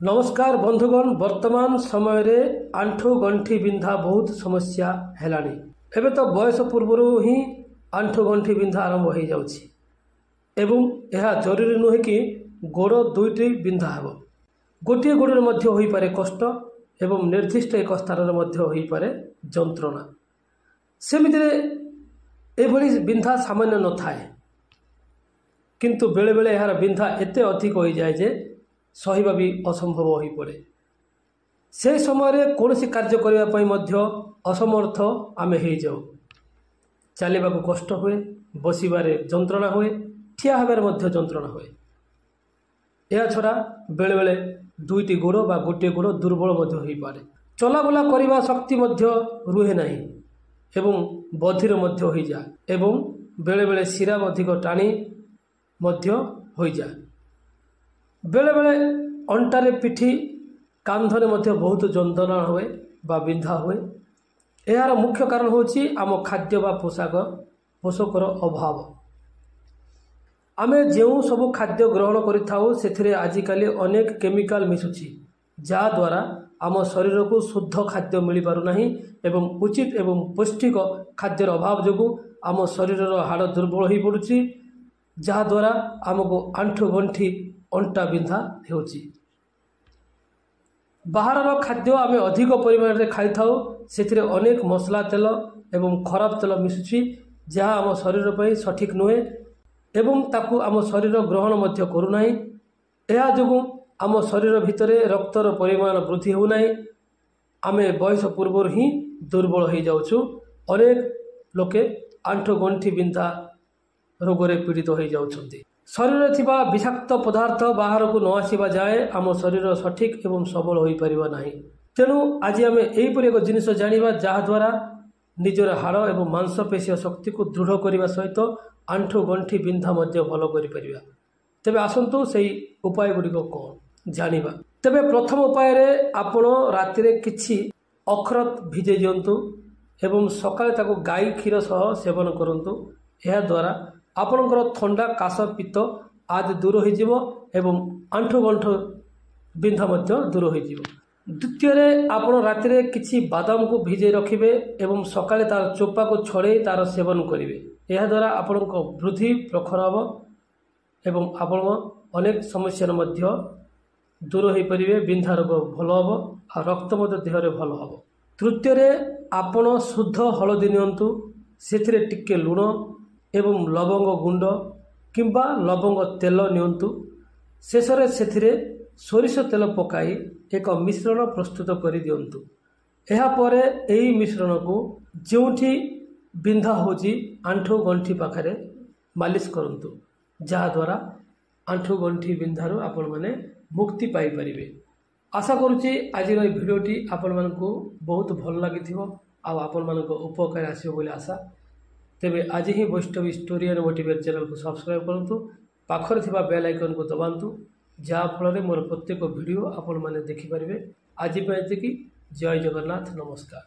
ନମସ୍କାର ବନ୍ଧୁଗଣ, ବର୍ତ୍ତମାନ ସମୟରେ ଆଣ୍ଠୁ ଗଣ୍ଠି ବିନ୍ଧା ବହୁତ ସମସ୍ୟା ହେଲାଣି। ଏବେ ତ ବୟସ ପୂର୍ବରୁ ହିଁ ଆଣ୍ଠୁ ଗଣ୍ଠି ବିନ୍ଧା ଆରମ୍ଭ ହୋଇଯାଉଛି ଏବଂ ଏହା ଜରୁରୀ ନୁହେଁ କି ଗୋଡ଼ ଦୁଇଟି ବିନ୍ଧା ହେବ। ଗୋଟିଏ ଗୋଡ଼ରେ ମଧ୍ୟ ହୋଇପାରେ କଷ୍ଟ ଏବଂ ନିର୍ଦ୍ଦିଷ୍ଟ ଏକ ସ୍ଥାନରେ ମଧ୍ୟ ହୋଇପାରେ ଯନ୍ତ୍ରଣା। ସେମିତିରେ ଏଭଳି ବିନ୍ଧା ସାମାନ୍ୟ ନଥାଏ, କିନ୍ତୁ ବେଳେବେଳେ ଏହାର ବିନ୍ଧା ଏତେ ଅଧିକ ହୋଇଯାଏ ଯେ ସହିବା ବି ଅସମ୍ଭବ ହୋଇପଡ଼େ। ସେ ସମୟରେ କୌଣସି କାର୍ଯ୍ୟ କରିବା ପାଇଁ ମଧ୍ୟ ଅସମର୍ଥ ଆମେ ହେଇଯାଉ। ଚାଲିବାକୁ କଷ୍ଟ ହୁଏ, ବସିବାରେ ଯନ୍ତ୍ରଣା ହୁଏ, ଠିଆ ହେବାରେ ମଧ୍ୟ ଯନ୍ତ୍ରଣା ହୁଏ। ଏହାଛଡ଼ା ବେଳେବେଳେ ଦୁଇଟି ଗୋଡ଼ ବା ଗୋଟିଏ ଗୋଡ଼ ଦୁର୍ବଳ ମଧ୍ୟ ହୋଇପାରେ। ଚଲାବୁଲା କରିବା ଶକ୍ତି ମଧ୍ୟ ରୁହେ ନାହିଁ ଏବଂ ବଧିର ମଧ୍ୟ ହୋଇଯାଏ ଏବଂ ବେଳେବେଳେ ଶିରା ଅଧିକ ଟାଣି ମଧ୍ୟ ହୋଇଯାଏ। ବେଳେବେଳେ ଅଣ୍ଟାରେ, ପିଠି, କାନ୍ଧରେ ମଧ୍ୟ ବହୁତ ଯନ୍ତ୍ରଣା ହୁଏ ବା ବିନ୍ଧା ହୁଏ। ଏହାର ମୁଖ୍ୟ କାରଣ ହେଉଛି ଆମ ଖାଦ୍ୟ ବା ପୋଷକର ଅଭାବ। ଆମେ ଯେଉଁ ସବୁ ଖାଦ୍ୟ ଗ୍ରହଣ କରିଥାଉ ସେଥିରେ ଆଜିକାଲି ଅନେକ କେମିକାଲ ମିଶୁଛି, ଯାହାଦ୍ୱାରା ଆମ ଶରୀରକୁ ଶୁଦ୍ଧ ଖାଦ୍ୟ ମିଳିପାରୁନାହିଁ ଏବଂ ଉଚିତ ଏବଂ ପୌଷ୍ଟିକ ଖାଦ୍ୟର ଅଭାବ ଯୋଗୁଁ ଆମ ଶରୀରର ହାଡ଼ ଦୁର୍ବଳ ହୋଇପଡ଼ୁଛି, ଯାହାଦ୍ୱାରା ଆମକୁ ଆଣ୍ଠୁ ଗଣ୍ଠି ଅଣ୍ଟା ବିନ୍ଧା ହେଉଛି। ବାହାରର ଖାଦ୍ୟ ଆମେ ଅଧିକ ପରିମାଣରେ ଖାଇଥାଉ, ସେଥିରେ ଅନେକ ମସଲା ତେଲ ଏବଂ ଖରାପ ତେଲ ମିଶୁଛି, ଯାହା ଆମ ଶରୀର ପାଇଁ ସଠିକ୍ ନୁହେଁ ଏବଂ ତାକୁ ଆମ ଶରୀର ଗ୍ରହଣ ମଧ୍ୟ କରୁନାହିଁ। ଏହା ଯୋଗୁଁ ଆମ ଶରୀର ଭିତରେ ରକ୍ତର ପରିମାଣ ବୃଦ୍ଧି ହେଉନାହିଁ। ଆମେ ବୟସ ପୂର୍ବରୁ ହିଁ ଦୁର୍ବଳ ହୋଇଯାଉଛୁ। ଅନେକ ଲୋକେ ଆଣ୍ଠୁ ଗଣ୍ଠି ବିନ୍ଧା ରୋଗରେ ପୀଡ଼ିତ ହୋଇଯାଉଛନ୍ତି। ଶରୀରରେ ଥିବା ବିଷାକ୍ତ ପଦାର୍ଥ ବାହାରକୁ ନ ଆସିବା ଯାଏ ଆମ ଶରୀର ସଠିକ୍ ଏବଂ ସବଳ ହୋଇପାରିବ ନାହିଁ। ତେଣୁ ଆଜି ଆମେ ଏହିପରି ଏକ ଜିନିଷ ଜାଣିବା ଯାହାଦ୍ୱାରା ନିଜର ହାଡ଼ ଏବଂ ମାଂସପେଶୀୟ ଶକ୍ତିକୁ ଦୃଢ଼ କରିବା ସହିତ ଆଣ୍ଠୁ ଗଣ୍ଠି ବିନ୍ଧା ମଧ୍ୟ ଭଲ କରିପାରିବା। ତେବେ ଆସନ୍ତୁ ସେଇ ଉପାୟ ଗୁଡ଼ିକ କ'ଣ ଜାଣିବା। ତେବେ ପ୍ରଥମ ଉପାୟରେ ଆପଣ ରାତିରେ କିଛି ଅଖରୋଟ ଭିଜେଇ ଦିଅନ୍ତୁ ଏବଂ ସକାଳେ ତାକୁ ଗାଈ କ୍ଷୀର ସହ ସେବନ କରନ୍ତୁ। ଏହାଦ୍ୱାରା ଆପଣଙ୍କର ଥଣ୍ଡା, କାଶ, ପିତ୍ତ ଆଦି ଦୂର ହୋଇଯିବ ଏବଂ ଆଣ୍ଠୁ ଗଣ୍ଠୁ ବିନ୍ଧା ମଧ୍ୟ ଦୂର ହୋଇଯିବ। ଦ୍ୱିତୀୟରେ ଆପଣ ରାତିରେ କିଛି ବାଦାମକୁ ଭିଜେଇ ରଖିବେ ଏବଂ ସକାଳେ ତାର ଚୋପାକୁ ଛଡ଼େଇ ତାର ସେବନ କରିବେ। ଏହାଦ୍ୱାରା ଆପଣଙ୍କ ବୃଦ୍ଧି ପ୍ରଖର ହେବ ଏବଂ ଆପଣ ଅନେକ ସମସ୍ୟାର ମଧ୍ୟ ଦୂର ହୋଇପାରିବେ। ବିନ୍ଧା ରୋଗ ଭଲ ହେବ ଆଉ ରକ୍ତ ମଧ୍ୟ ଦେହରେ ଭଲ ହେବ। ତୃତୀୟରେ ଆପଣ ଶୁଦ୍ଧ ହଳଦୀ ନିଅନ୍ତୁ, ସେଥିରେ ଟିକେ ଲୁଣ ଏବଂ ଲବଙ୍ଗ ଗୁଣ୍ଡ କିମ୍ବା ଲବଙ୍ଗ ତେଲ ନିଅନ୍ତୁ। ଶେଷରେ ସେଥିରେ ସୋରିଷ ତେଲ ପକାଇ ଏକ ମିଶ୍ରଣ ପ୍ରସ୍ତୁତ କରିଦିଅନ୍ତୁ। ଏହାପରେ ଏହି ମିଶ୍ରଣକୁ ଯେଉଁଠି ବିନ୍ଧା ହେଉଛି ଆଣ୍ଠୁ ଗଣ୍ଠି ପାଖରେ ମାଲିସ କରନ୍ତୁ, ଯାହାଦ୍ୱାରା ଆଣ୍ଠୁ ଗଣ୍ଠି ବିନ୍ଧାରୁ ଆପଣମାନେ ମୁକ୍ତି ପାଇପାରିବେ। ଆଶା କରୁଛି ଆଜିର ଏହି ଭିଡ଼ିଓଟି ଆପଣମାନଙ୍କୁ ବହୁତ ଭଲ ଲାଗିଥିବ ଆଉ ଆପଣମାନଙ୍କ ଉପକାର ଆସିବ ବୋଲି ଆଶା। ତେବେ ଆଜି ହିଁ ବୈଷ୍ଣବୀ ଷ୍ଟୋରି ଆଣ୍ଡ ମୋଟିଭେଟ୍ ଚ୍ୟାନେଲକୁ ସବସ୍କ୍ରାଇବ୍ କରନ୍ତୁ, ପାଖରେ ଥିବା ବେଲ୍ ଆଇକନ୍କୁ ଦବାନ୍ତୁ, ଯାହାଫଳରେ ମୋର ପ୍ରତ୍ୟେକ ଭିଡ଼ିଓ ଆପଣମାନେ ଦେଖିପାରିବେ। ଆଜି ପାଇଁ ଏତିକି। ଜୟ ଜଗନ୍ନାଥ। ନମସ୍କାର।